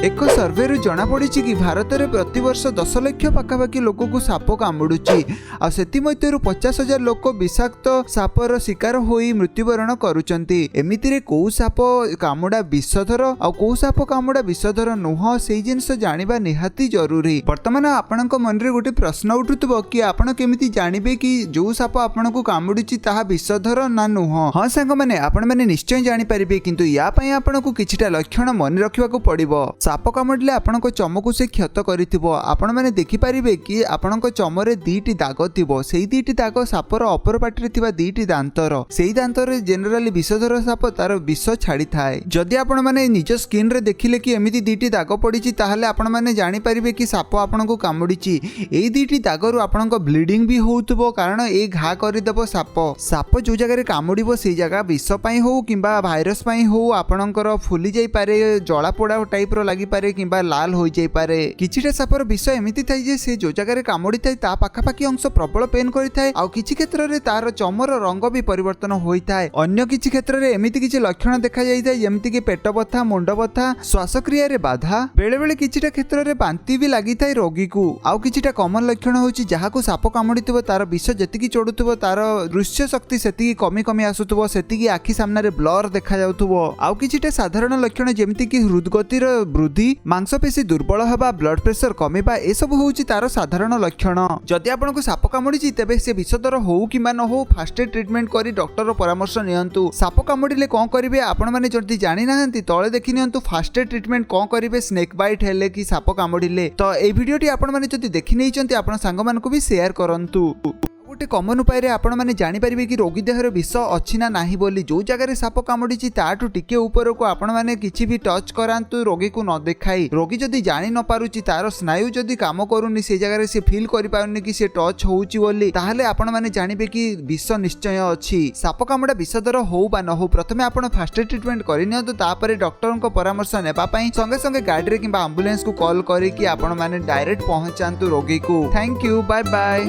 ଏକ ସର୍ଭେରୁ ଜଣାପଡ଼ିଛି କି ଭାରତରେ ପ୍ରତିବର୍ଷ 10 ଲକ୍ଷ ପାଖାପାଖି ଲୋକକୁ ସାପ କାମୁଡ଼ୁଛି। ଆଉ ସେଥିମଧ୍ୟରୁ 50,000 ଲୋକ ବିଷାକ୍ତ ସାପର ଶିକାର ହୋଇ ମୃତ୍ୟୁବରଣ କରୁଛନ୍ତି। ଏମିତିରେ କୋଉ ସାପ କାମୁଡ଼ା ବିଷଧର ଆଉ କୋଉ ସାପ କାମୁଡ଼ା ବିଷଧର ନୁହଁ, ସେଇ ଜିନିଷ ଜାଣିବା ନିହାତି ଜରୁରୀ। ବର୍ତ୍ତମାନ ଆପଣଙ୍କ ମନରେ ଗୋଟେ ପ୍ରଶ୍ନ ଉଠୁଥିବ କି ଆପଣ କେମିତି ଜାଣିବେ କି ଯୋଉ ସାପ ଆପଣଙ୍କୁ କାମୁଡ଼ିଛି, ତାହା ବିଷଧର ନା ନୁହଁ? ହଁ ସାଙ୍ଗମାନେ, ଆପଣମାନେ ନିଶ୍ଚୟ ଜାଣିପାରିବେ। କିନ୍ତୁ ୟା ପାଇଁ ଆପଣଙ୍କୁ କିଛିଟା ଲକ୍ଷଣ ମନେ ରଖିବାକୁ ପଡ଼ିବ। ସାପ କାମୁଡ଼ିଲେ ଆପଣଙ୍କ ଚମକୁ ସେ କ୍ଷତ କରିଥିବ। ଆପଣମାନେ ଦେଖିପାରିବେ କି ଆପଣଙ୍କ ଚମରେ ଦିଟି ଦାଗ ଥିବ। ସେଇ ଦିଟି ଦାଗ ସାପର ଅପର ପାଟିରେ ଥିବା ଦିଟି ଦାନ୍ତର। ସେଇ ଦାନ୍ତରେ ଜେନେରାଲି ବିଷଧର ସାପ ତାର ବିଷ ଛାଡ଼ିଥାଏ। ଯଦି ଆପଣମାନେ ନିଜ ସ୍କିନ୍ରେ ଦେଖିଲେ କି ଏମିତି ଦିଟି ଦାଗ ପଡ଼ିଛି, ତାହେଲେ ଆପଣମାନେ ଜାଣିପାରିବେ କି ସାପ ଆପଣଙ୍କୁ କାମୁଡ଼ିଛି। ଏଇ ଦିଟି ଦାଗରୁ ଆପଣଙ୍କ ବ୍ଲିଡ଼ିଂ ବି ହେଉଥିବ, କାରଣ ଏଇ ଘା କରିଦେବ ସାପ। ସାପ ଯେଉଁ ଜାଗାରେ କାମୁଡ଼ିବ, ସେଇ ଜାଗା ବିଷ ପାଇଁ ହଉ କିମ୍ବା ଭାଇରସ ପାଇଁ ହଉ, ଆପଣଙ୍କର ଫୁଲି ଯାଇପାରେ, ଜଳାପୋଡ଼ା ଟାଇପ୍ର ଲାଗିପାରେ କିମ୍ବା ଲାଲ ହୋଇଯାଇପାରେ। କିଛିଟା ସାପର ବିଷ ଏମିତି ଥାଏ ଯେ ସେ ଯେଉଁ ଜାଗାରେ କାମୁଡ଼ିଥାଏ, ତା ପାଖାପାଖି ଅଂଶ ପ୍ରବଳ ପେନ୍ କରିଥାଏ। ଆଉ କିଛି କ୍ଷେତ୍ରରେ ତାର ଚମର ରଙ୍ଗ ବି ପରିବର୍ତ୍ତନ ହୋଇଥାଏ। ଅନ୍ୟ କିଛି କ୍ଷେତ୍ରରେ ଏମିତି କିଛି ଲକ୍ଷଣ ଦେଖାଯାଇଥାଏ, ଯେମିତିକି ପେଟ ବଥା, ମୁଣ୍ଡ ବଥା, ଶ୍ୱାସକ୍ରିୟାରେ ବାଧା, ବେଳେବେଳେ କିଛିଟା କ୍ଷେତ୍ରରେ ବାନ୍ତି ବି ଲାଗିଥାଏ ରୋଗୀକୁ। ଆଉ କିଛିଟା କମନ ଲକ୍ଷଣ ହେଉଛି, ଯାହାକୁ ସାପ କାମୁଡ଼ିଥିବ, ତାର ବିଷ ଯେତିକି ଚଢୁଥିବ, ତାର ଦୃଶ୍ୟ ଶକ୍ତି ସେତିକି କମି କମି ଆସୁଥିବ, ସେତିକି ଆଖି ସାମ୍ନାରେ ବ୍ଲର ଦେଖାଯାଉଥିବ। ଆଉ କିଛିଟା ସାଧାରଣ ଲକ୍ଷଣ ଯେମିତିକି ହୃଦଗତିର ବୃଦ୍ଧି, ମାଂସପେଶୀ ଦୁର୍ବଳ ହେବା, ବ୍ଲଡ ପ୍ରେସର କମିବା, ଏସବୁ ହେଉଛି ତାର ସାଧାରଣ ଲକ୍ଷଣ। ଯଦି ଆପଣଙ୍କୁ ସାପ କାମୁଡ଼ିଛି, ତେବେ ସେ ବିଷଧର ହଉ କିମ୍ବା ନ ହଉ, ଫାଷ୍ଟ ଏଡ୍ ଟ୍ରିଟମେଣ୍ଟ କରି ଡକ୍ଟରର ପରାମର୍ଶ ନିଅନ୍ତୁ। ସାପ କାମୁଡ଼ିଲେ କ'ଣ କରିବେ, ଆପଣମାନେ ଯଦି ଜାଣିନାହାନ୍ତି, ତଳେ ଦେଖି ନିଅନ୍ତୁ ଫାଷ୍ଟ ଏଡ୍ ଟ୍ରିଟମେଣ୍ଟ କ'ଣ କରିବେ ସ୍ନେକ୍ ବାଇଟ୍ ହେଲେ କି ସାପ କାମୁଡ଼ିଲେ। ତ ଏଇ ଭିଡ଼ିଓଟି ଆପଣମାନେ ଯଦି ଦେଖି ନେଇଛନ୍ତି, ଆପଣ ସାଙ୍ଗମାନଙ୍କୁ ବି ସେୟାର କରନ୍ତୁ। ଗୋଟେ କମନ ଉପାୟରେ ଆପଣମାନେ ଜାଣିପାରିବେ କି ରୋଗୀ ଦେହରେ ବିଷ ଅଛି ନା ନାହିଁ ବୋଲି। ଯେଉଁ ଜାଗାରେ ସାପ କାମୁଡ଼ିଛି, ତାଠୁ ଟିକେ ଉପରକୁ ଆପଣମାନେ କିଛି ବି ଟଚ୍ କରାନ୍ତୁ ରୋଗୀକୁ ନ ଦେଖାଇ। ରୋଗୀ ଯଦି ଜାଣି ନ ପାରୁଛି, ତାର ସ୍ନାୟୁ ଯଦି କାମ କରୁନି, ସେ ଜାଗାରେ ସେ ଫିଲ୍ କରିପାରୁନି କି ସେ ଟଚ୍ ହେଉଛି ବୋଲି, ତାହେଲେ ଆପଣମାନେ ଜାଣିବେ କି ବିଷ ନିଶ୍ଚୟ ଅଛି। ସାପ କାମୁଡ଼ା ବିଷଧର ହଉ ବା ନ ହଉ, ପ୍ରଥମେ ଆପଣ ଫାଷ୍ଟ ଏଡ୍ ଟ୍ରିଟମେଣ୍ଟ କରିନିଅନ୍ତୁ। ତାପରେ ଡକ୍ଟରଙ୍କ ପରାମର୍ଶ ନେବା ପାଇଁ ସଙ୍ଗେ ସଙ୍ଗେ ଗାଡ଼ିରେ କିମ୍ବା ଆମ୍ବୁଲାନ୍ସକୁ କଲ୍ କରିକି ଆପଣମାନେ ଡାଇରେକ୍ଟ ପହଞ୍ଚାନ୍ତୁ ରୋଗୀକୁ। Thank you, bye bye.